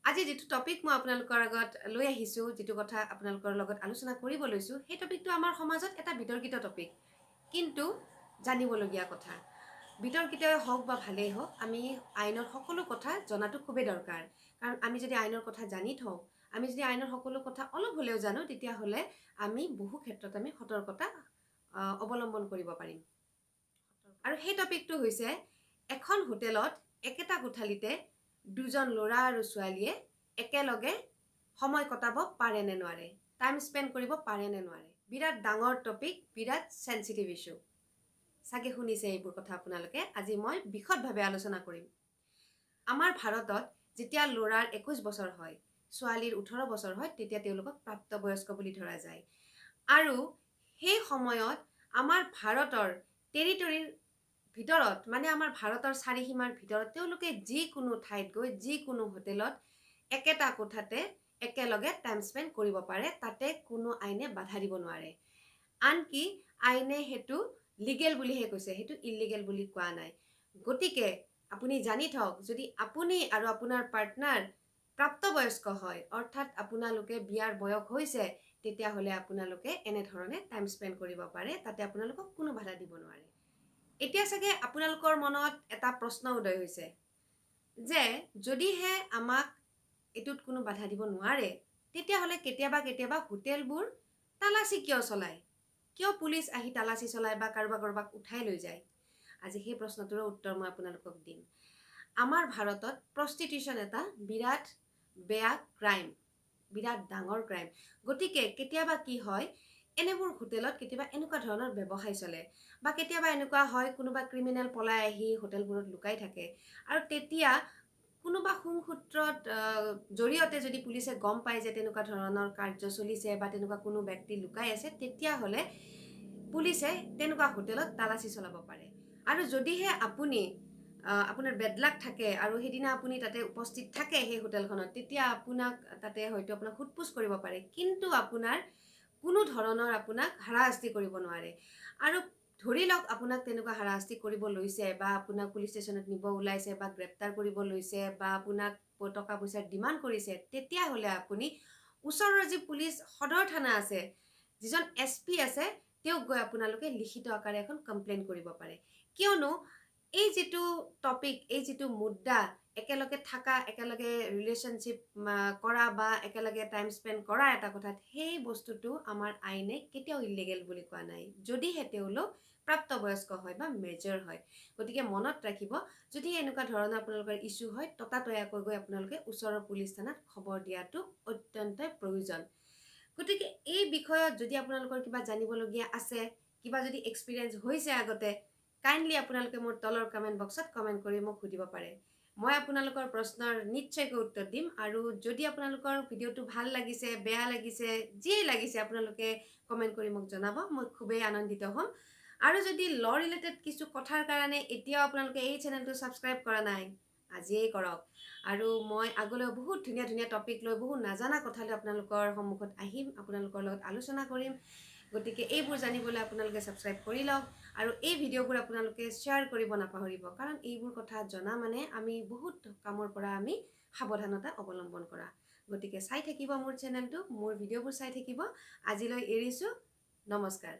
আজি যিটো টপিক মই আপোনালোকৰ আগত লৈ আহিছোঁ, যিটো কথা আপোনালোকৰ লগত আলোচনা কৰিব লৈছোঁ, সেই টপিকটো আমাৰ সমাজত এটা বিতৰ্কিত টপিক, কিন্তু জানিবলগীয়া কথা। বিতৰ্কিতই হওক বা ভালেই হওক, আমি আইনৰ সকলো কথা জনাটো খুবেই দৰকাৰ। কাৰণ আমি যদি আইনৰ কথা জানি থওঁ, আমি যদি আইনৰ সকলো কথা অলপ হ'লেও জানো, তেতিয়াহ'লে আমি বহু ক্ষেত্ৰত আমি সতৰ্কতা অৱলম্বন কৰিব পাৰিম। আৰু সেই টপিকটো হৈছে, এখন হোটেলত একেটা কোঠালিতে দুজন ল'ৰা আৰু ছোৱালীয়ে একেলগে সময় কটাব পাৰে নে নোৱাৰে, টাইম স্পেণ্ড কৰিব পাৰে নে নোৱাৰে। বিৰাট ডাঙৰ টপিক, বিৰাট চেঞ্চিটিভ ইছ্যু। চাগে শুনিছে এইবোৰ কথা আপোনালোকে। আজি মই বিশদভাৱে আলোচনা কৰিম। আমাৰ ভাৰতত যেতিয়া ল'ৰাৰ 21 বছৰ হয়, ছোৱালীৰ 18 বছৰ হয়, তেতিয়া তেওঁলোকক প্ৰাপ্তবয়স্ক বুলি ধৰা যায়। আৰু সেই সময়ত আমাৰ ভাৰতৰ টেৰিটৰীৰ ভিতৰত, মানে আমাৰ ভাৰতৰ চাৰিসীমাৰ ভিতৰত তেওঁলোকে যিকোনো ঠাইত গৈ যিকোনো হোটেলত একেটা কোঠাতে একেলগে টাইম স্পেণ্ড কৰিব পাৰে। তাতে কোনো আইনে বাধা দিব নোৱাৰে। আনকি আইনে সেইটো লিগেল বুলিহে কৈছে, সেইটো ইলিগেল বুলি কোৱা নাই। গতিকে আপুনি জানি থওক, যদি আপুনি আৰু আপোনাৰ পাৰ্টনাৰ প্ৰাপ্তবয়স্ক হয়, অৰ্থাৎ আপোনালোকে বিয়াৰ বয়স হৈছে, তেতিয়াহ'লে আপোনালোকে এনেধৰণে টাইম স্পেণ্ড কৰিব পাৰে, তাতে আপোনালোকক কোনো বাধা দিব নোৱাৰে। এতিয়া চাগে আপোনালোকৰ মনত এটা প্ৰশ্ন উদয় হৈছে যে যদিহে আমাক এইটোত কোনো বাধা দিব নোৱাৰে, তেতিয়াহ'লে কেতিয়াবা কেতিয়াবা হোটেলবোৰ তালাচী কিয় চলায়? কিয় পুলিচ আহি তালাচী চলায় বা কাৰোবাক কাৰোবাক উঠাই লৈ যায়? আজি সেই প্ৰশ্নটোৰো উত্তৰ মই আপোনালোকক দিম। আমাৰ ভাৰতত প্ৰষ্টিটিউশ্যন এটা বিৰাট বেয়া ক্ৰাইম, বিৰাট ডাঙৰ ক্ৰাইম। গতিকে কেতিয়াবা কি হয়, এনেবোৰ হোটেলত কেতিয়াবা এনেকুৱা ধৰণৰ ব্যৱসায় চলে, বা কেতিয়াবা এনেকুৱা হয় কোনোবা ক্ৰিমিনেল পলাই আহি হোটেলবোৰত লুকাই থাকে, আৰু তেতিয়া কোনোবা সুংসূত্ৰত জৰিয়তে যদি পুলিচে গম পায় যে তেনেকুৱা ধৰণৰ কাৰ্য চলিছে বা তেনেকুৱা কোনো ব্যক্তি লুকাই আছে, তেতিয়াহ'লে পুলিচে তেনেকুৱা হোটেলত তালাচী চলাব পাৰে। আৰু যদিহে আপুনি আপোনাৰ বেড লাক থাকে আৰু সেইদিনা আপুনি তাতে উপস্থিত থাকে সেই হোটেলখনত, তেতিয়া আপোনাক তাতে হয়তো আপোনাক সোধ পোছ কৰিব পাৰে, কিন্তু আপোনাৰ কোনো ধৰণৰ আপোনাক হাৰাশাস্তি কৰিব নোৱাৰে। আৰু ধৰি লওক আপোনাক তেনেকুৱা হাৰাশাস্তি কৰিব লৈছে, বা আপোনাক পুলিচ ষ্টেচনত নিব ওলাইছে, বা গ্ৰেপ্তাৰ কৰিব লৈছে, বা আপোনাক টকা পইচাৰ ডিমাণ্ড কৰিছে, তেতিয়াহ'লে আপুনি ওচৰৰ যি পুলিচ সদৰ থানা আছে, যিজন এছ পি আছে, তেওঁক গৈ আপোনালোকে লিখিত আকাৰে এখন কমপ্লেইন কৰিব পাৰে। কিয়নো এই যিটো টপিক, এই যিটো মুদ্দা, একেলগে থকা, একেলগে ৰিলেশ্যনশ্বিপ কৰা বা একেলগে টাইম স্পেণ্ড কৰা এটা কথাত, সেই বস্তুটো আমাৰ আইনে কেতিয়াও ইলিগেল বুলি কোৱা নাই, যদিহে তেওঁলোক প্ৰাপ্তবয়স্ক হয় বা মেজৰ হয়। গতিকে মনত ৰাখিব, যদি এনেকুৱা ধৰণৰ আপোনালোকৰ ইছ্যু হয়, ততাতৈয়াকৈ গৈ আপোনালোকে ওচৰৰ পুলিচ থানাত খবৰ দিয়াটো অত্যন্তই প্ৰয়োজন। গতিকে এই বিষয়ত যদি আপোনালোকৰ কিবা জানিবলগীয়া আছে, কিবা যদি এক্সপিৰিয়েঞ্চ হৈছে আগতে, কাইণ্ডলি আপোনালোকে মোৰ তলৰ কমেণ্ট বক্সত কমেণ্ট কৰি মোক সুধিব পাৰে। মই আপোনালোকৰ প্ৰশ্নৰ নিশ্চয়কৈ উত্তৰ দিম। আৰু যদি আপোনালোকৰ ভিডিঅ'টো ভাল লাগিছে, বেয়া লাগিছে, যিয়েই লাগিছে, আপোনালোকে কমেণ্ট কৰি মোক জনাব, মই খুবেই আনন্দিত হ'ম। আৰু যদি ল ৰিলেটেড কিছু কথাৰ কাৰণে এতিয়াও আপোনালোকে এই চেনেলটো ছাবস্ক্ৰাইব কৰা নাই, আজিয়েই কৰক। আৰু মই আগলৈও বহুত ধুনীয়া ধুনীয়া টপিক লৈ, বহুত নাজানা কথা লৈ আপোনালোকৰ সন্মুখত আহিম, আপোনালোকৰ লগত আলোচনা কৰিম। গতিকে এইবোৰ জানিবলৈ আপোনালোকে ছাবস্ক্ৰাইব কৰি লওক আৰু এই ভিডিঅ'বোৰ আপোনালোকে শ্বেয়াৰ কৰিব নাপাহৰিব, কাৰণ এইবোৰ কথা জনা মানে আমি বহুত কামৰ পৰা আমি সাৱধানতা অৱলম্বন কৰা। গতিকে চাই থাকিব মোৰ চেনেলটো, মোৰ ভিডিঅ'বোৰ চাই থাকিব। আজিলৈ এৰিছোঁ, নমস্কাৰ।